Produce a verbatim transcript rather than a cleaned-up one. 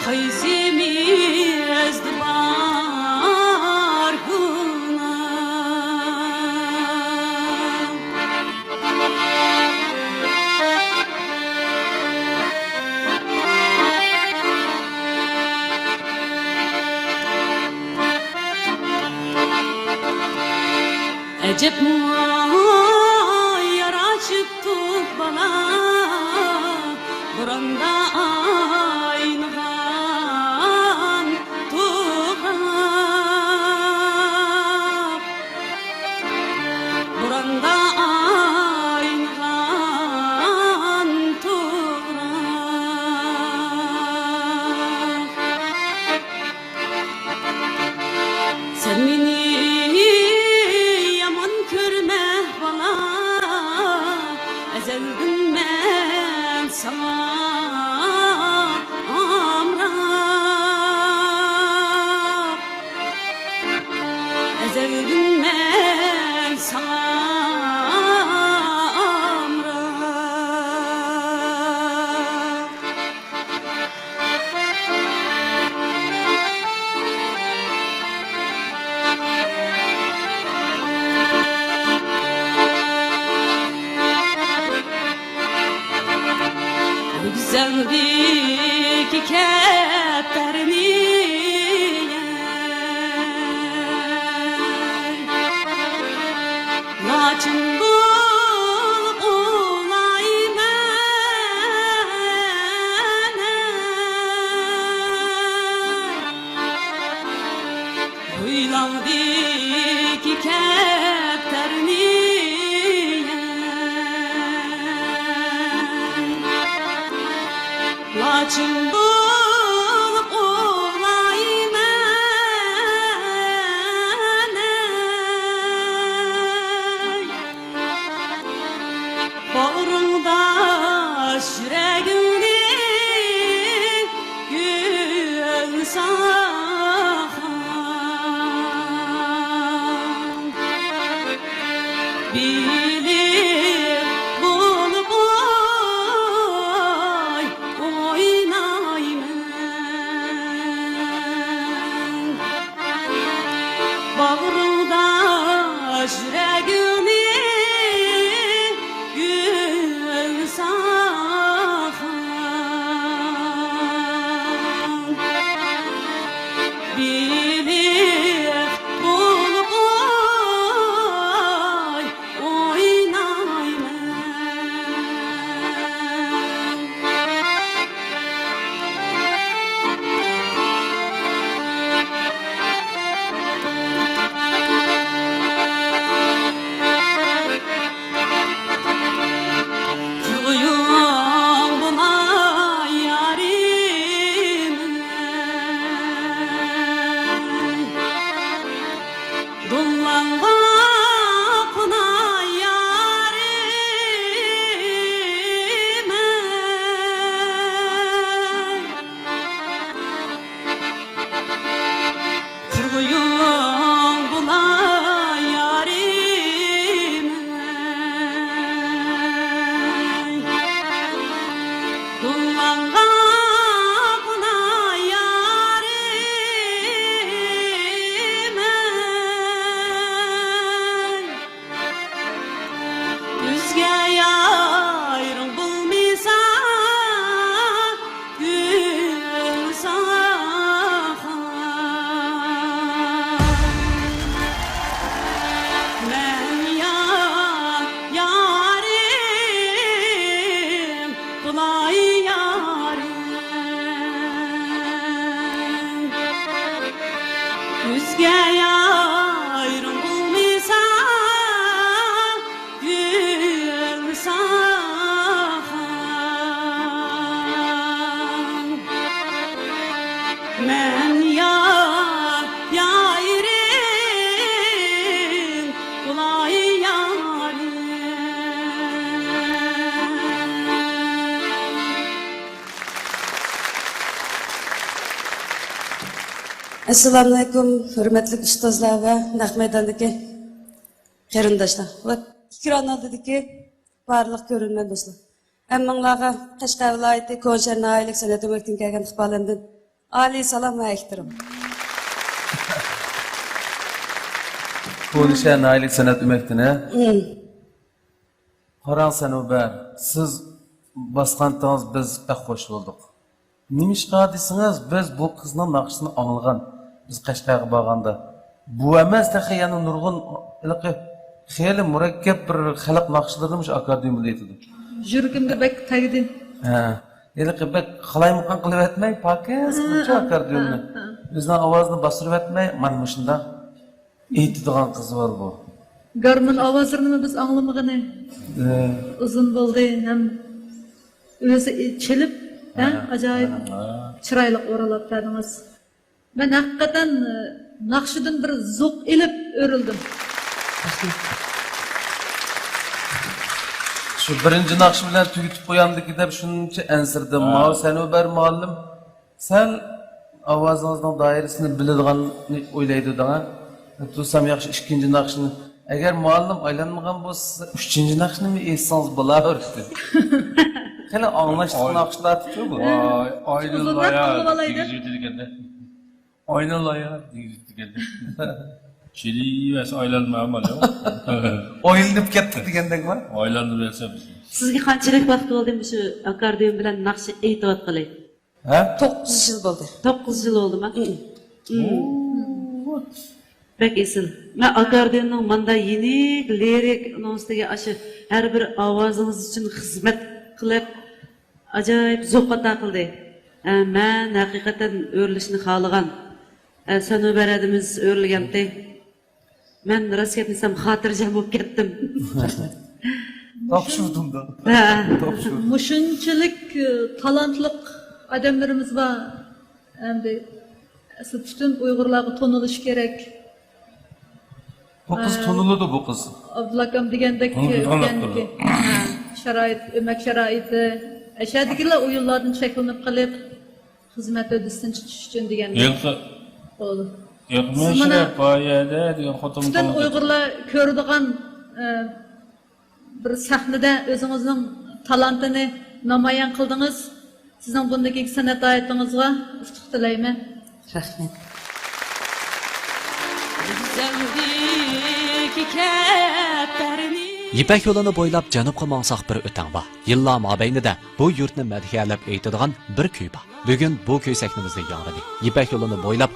قايسىمىزدا بار گۇناھ؟ ئەجەبمۇ ياراشىپتۇ بالا، بوراندا ئاينىغان توغراق، بوراندا ئاينىغان توغراق. سەن مېنى يامان كۆرمە بالا، ئەزەلدىن مەن ساڭا ئامراق. ئەزەلدىن مەن ساڭا ئامراق. گۈزەلدىكى كەپتەرنى لاچىن بولۇپ ئۇلايمەن. ھويلاڭدىكى كەپتەرنى لاچىن بولۇپ ئۇلايمەن. باغرىڭدا يۈرەكنى گۈل ساخان بىلىپ بولۇپ ئوي ئوينايمەن. باغرىڭدا يۈرەكنى گۈل ساخان بىلىپ بولۇپ ئوي ئوينايمەن. تۇغيۇڭ بۇلاي يارىم، دوللاڭغا قوناي يارىم. تۇغيۇڭ بۇلاي يارىم، دوللاڭغا قوناي يارىم. ئۆزگە يارىڭ بولمىسا، گۈلساخان. مەن يا يارىم، بۇلاي يارىم. ئۆزگە يارىڭ بولمىسا، گۈلساخان. مەن يا يارىم، بۇلاي يارىم. ئەسسالامۇئەلەيكۇم، ھۆرمەتلىك ئۇستازلار ۋە نەق مەيداندىكى قېرىنداشلار ۋە ئېكران ئالدىدىكى بارلىق كۆرۈرمەن دوستلار. ھەممىڭلارغا قەشقەر ۋىلايىتى كونا شەھەر ناھىيەلىك سەنئەت ئۆمىكىدىن كەلگەن ئىقبالەمدىن ئالىي سالام ۋە ئېھتىرام. كونا شەھەر ناھىيەلىك سەنئەت ئۆمەكتىنى. مم. قاراڭ سەنۇبەر، سىز باسقانتىڭىز بىز بەك خوش بولدۇق. نېمىشقا دېسىڭىز، بىز بۇ قىزنىڭ ناخشىسىنى ئاڭلىغان، بىز قەشقەرگە بارغاندا. بۇ ئەمەس، تېخى يەنە نۇرغۇن ھېلىقى خېلى مۇرەككەپ بىر خەلق ناخشىلىرىنى مۇشۇ ئاكاردىيون بىلەن ئېيتىدۇ. يۈرىكىمگە بەك تەگدى. ھە. ھېلىقى بەك قالايمىقان قىلىۋەتمەي، پاكىز قىلىپچۇ ھە، ئاكاردىيوننى. ھە، ھە. ئۆزىنىڭ ئاۋازىنى باستۇرۇۋەتمەي، مانا مۇشۇنداق ئېيتىدىغان قىز بار بۇ. گارمون ئاۋازلىرىنىمۇ بىز ئاڭلىمىغىنى ھە. ئۇزۇن بولدى ھەم ئۆزى چېلىپ، ھە، ھە، ئاجايىپ ھە. چىرايلىق ئورۇنلاپ بەردىڭىز. مەن ھەقىقەتەن، ئە، ناخشىدىن بىر زوق ئېلىپ ئۆرۈلدۈم. شۇ بىرىنچى ناخشا بىلەن تۈگىتىپ قويامدىكى دەپ شۇنچە ئەنسىرىدىم. ھە. ماۋۇ سەنۇبەر مۇئەللىم سەل ئاۋازىڭىزنىڭ دائىرىسىنى بىلىدىغاننى ئويلايدۇ دەڭە. تۇرسام ياخشى ئىككىنچى ناخشىنى. ئەگەر مۇئەللىم ئايلانمىغان بولسا، سىز ئۈچىنچى ناخشىنىمۇ ئېيتسىڭىز بولۇۋېرىدۇ. خېلى ئاڭلاشلىق ئاي- ناخشىلاردىچۇ بۇ. ۋاي، ئاينىلا ئۇزۇنراق يا ئاڭلىۋالايلى. دېگۈزۈپ كەتكەندە. ئاينىلا يا دېگۈزۈپ كەتكەندە. چېلىۋەرسە ئايلانماي ئامال يوق. ئايلىنىپ كەتتى دېگەندەكما؟ ئايلاندۇرۇۋەرسە بىزنى. سىزگە قانچىلىك ۋاقىت بولدى مۇشۇ ئاكاردىيون بىلەن ناخشا ئېيتىۋاتقىلى؟ ھە؟ توققۇز يىل بولدى. توققۇز يىل بولدىما؟ مم. مم. بەك ئېسىل. مەن ئاكاردىيوننىڭ ماندا يېنىك، لىرىك، ئۇنىڭ ئۈستىگە ئاشۇ ھەر بىر ئاۋازىڭىز ئۈچۈن خىزمەت قىلىپ، ئاجايىپ زوق ئاتا قىلدى. ئە، مەن ھەقىقەتەن ئۆرۈلۈشنى خالىغان. ئە، سەنۇبەر ھەدىمىز ئۆرۈلگەنتى. مەن راست گەپنى دېسەم، خاتىرجەم بولۇپ كەتتىم. تاپشۇردۇم دا. ھە. تاپشۇردۇم. مۇشۇنچىلىك، ئى، تالانتلىق ئادەملىرىمىز بار. ئەمدى ئەسلى پۈتۈن ئۇيغۇرلارغا تونۇلۇشى كېرەك. بۇ قىز ئە، تونۇلىدۇ، بۇ قىز. ئابدۇللا ئاكام دېگەندەك، تونۇلىدىغان ئۆتكەندىكى، قىز. ھە، شارائىت، ئۆمەك شارائىتى، ئەشەدىكىلا ئويۇنلاردىن چەكلىنىپ قېلىپ، خىزمەت ھۆددىسىدىن چىقىش ئۈچۈن دېگەندەك. ھېلىقى، بولدى. ھېلىقى سىز مەن مانا شىرە پايەدە دېگەن خوتۇن پۈتۈن قىز. ئۇيغۇرلار كۆرىدىغان، ئە، بىر سەھنىدە ئۆزىڭىزنىڭ تالانتىنى نامايان قىلدىڭىز. سىزنىڭ بۇندىن كېيىنكى سەنئەت ھاياتىڭىزغا ئۇتۇق تىلەيمەن. رەھمەت. يىپەك يولىنى بويلاپ جەنۇبقا ماڭساق بىر ئۆتەڭ بار. يىللار مابەينىدە بۇ يۇرتنى مەدھىيەلەپ ئېيتىدىغان بىر كۈي بار. بۈگۈن بۇ كۈي سەھنىمىزدە ياڭرىدى. يىپەك يولىنى بويلاپ